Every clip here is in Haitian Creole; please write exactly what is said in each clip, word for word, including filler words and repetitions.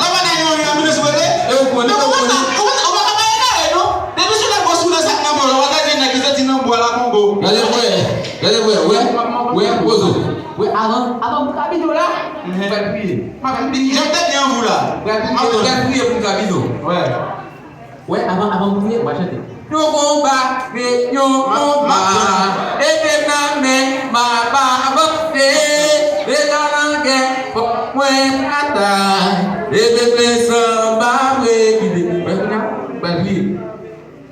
Lè w pa nan yon, yon anbilans ou rele. E ou konnen, ou konnen. Ou pa ka pa egare, non. Depi sou lè gwo sou nan sak nan bò la, w a gade nèg ki soti nan bò la Kongo. Gade frè, gade frè, wè, wè, pozo. Wè, avan, avan pou kabine w la, ou pral priye. Jan te gen anvou la. Ou pral priye, ou pral priye pou kabine w. Wè. Wè, avan, avan m priye, m a chante. Yon konba, yon konba, epe m nan men, m ap avanse, deja nan gè, fòk mwen batay, epe m plen san, m pa vle kite. Wè, kounye a, m pral priye.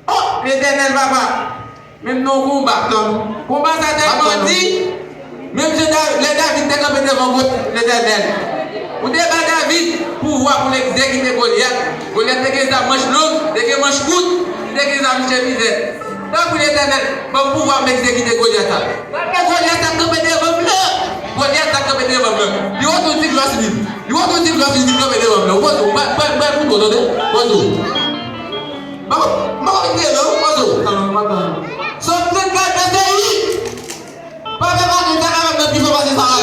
O, Letènèl Papa, menm nan yon konba, konba sa tèlman di, menm jan Da- lè David te kanpe devan Letènèl, ou te ba David pouvwa pou l egzekite Golyat. Golyat te gen zam manch long, te gen manch kout, li te gen zam chemizèt. Tanpri Letènèl, ban m pouvwa pou m egzekite Golyat sa. E Golyat sa kanpe devan m nan. Golyat sa kanpe devan m nan. Li wote yon ti glwa sou li. Li wote yon ti glwa sou li, li kanpe devan m nan. Ou poze w, mwen, mwen, mwen, mwen, tande? Poze w. Mwen, mwen, mwen, mwen, poze w. Sòm trannkat vèsè uit. Pa fè pa krenn, sa ka fè m nan pi fò pase sa la.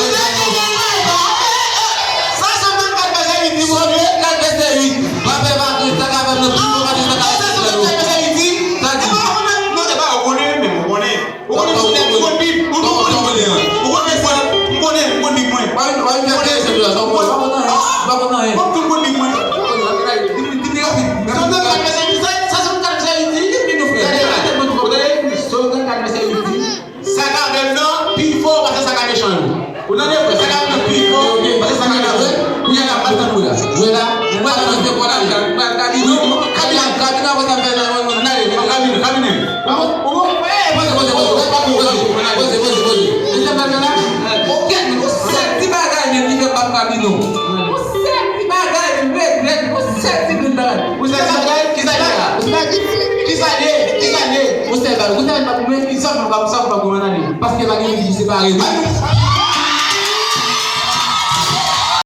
Sa Sòm trannkat vèsè uit di, Sòm trannkat vèsè uit. Pa fè pa krenn, sa ka fè m nan pi fò pase sa la. Sa Sòm trannkat vèsè uit di. Sa di. E pa, non, e pa, ou konnen, men ou konnen. Ou konnen sou nèg, ou konn Bib, ou konn, ou konn, ou konn Bib mwen. Pa vin, pa vin fè kretyen la, sa ou konn, pa konn anyen, pa konn anyen. Ou konn Bib mwen. Di m, di m li rapid. Sòm trannkat vèsè uit, sa, sa Sòm trannkat vèsè uit di, di m nou frè. Gade, gade, gade, Sòm trannkat vèsè uit di. Sa k avè m nan pi fò pase sa k a mechan yo. Ou tande frè, sa k avè m nan pi fò pase sa k a mechan yo. Kounye a la, m al tann ou la. Jwe la, m al tann ou. Kabine, kabine, kabine, apre sa, m fè nan, nan, nan, nan, Gade, yon sèl bal, yon sèl bal, mwen, sa mwen pa, sa mwen pa konprann ale. Paske pa gen moun ki separe nou.